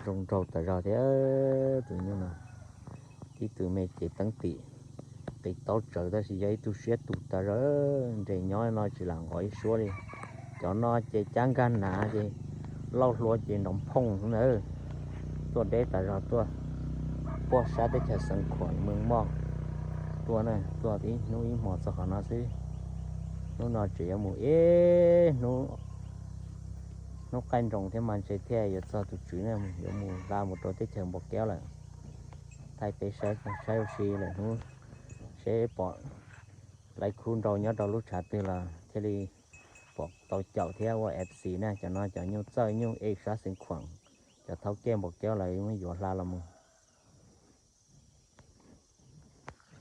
Zoo nraug tas zog thiab tus nyuj no. Tib tug me cev teeb tim, qis taub tsawv tab sis yog ib tug siab tus tas zog, nres nyob no tsis lam nqos ib suab li. Cov no ces cab nkag nav ces lauj hlua ces nrov phooj na. Tuaj deb tas zog tuaj puag sab teb chaws Xeev Khuam Mws Moj tuaj na, tuaj ib hnub ib hmo txog qhov no xwb. Hnub no tseem yuav mus ib hnub, hnub qaij nroos thiab mas ntshe thiaj yuav txog tus tswv na, yuav mus hla mus rau teb chaws Npau Keub lawm. Thaij peb saib, saib ua si lawm hnub, seb pom lawv khub nrau nyob rau lub tshav twg los thiaj li pom tau caum thiab ua F C na. Cov no cov nyuj txawj nyuj ej sab Xeev Khuam, cov thaub kej Npau Keub lawv muab yuav hla los mus.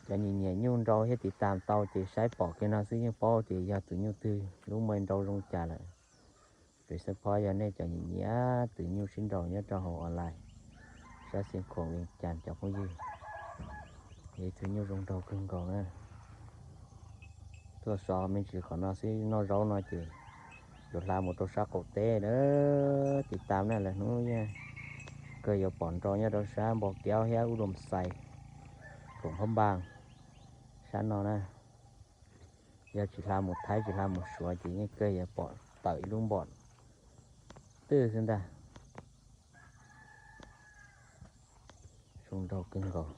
Cov nyiam nyiam nyuj nrau thiab tiv tam tau ces saib pom kiag no xwb yeej paub tias yog tus nyuj twg, lub me nrau zoo cas lawm. Pem xeeb phob yog nej cov nyiam nyiam tus nyuj sib nrau nyob rau hauv online, sab Xeev Khuam Vias Cas cov phooj ywg, yog ib tug nyuj zoo nraug kawg nkaus na. Tuaj so me ntsis qhov no xwb, noj zaub no ces yuav hla mus rau sab qaum teb na. Tiv tam na, lwm hnub yeej kawg yuav pom nrau nyob rau sab Npau Keub thiab Ub Doo Xais, Koom Phab Npas sab no na. Yog tsis hla mus Thaib tsis hla mus Suav ces yeej kawg yuav pom tawm ib lub npom twg xwb ntag. Zoo nraug kawg nkaus.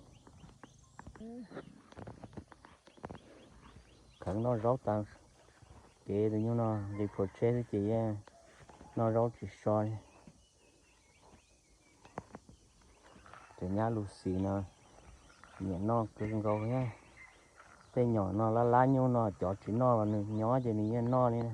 Kheev noj zaub tas, kev tus nyuj no nqis plhuav tsheb xwb ces yeej noj zaub tsis so li. Cov nyab Lucy no nyiam noj kawg nkaus thiab. Tej nyom no lab lab nyuj no cov tsis noj los nws nyob ces nws yeej noj li na.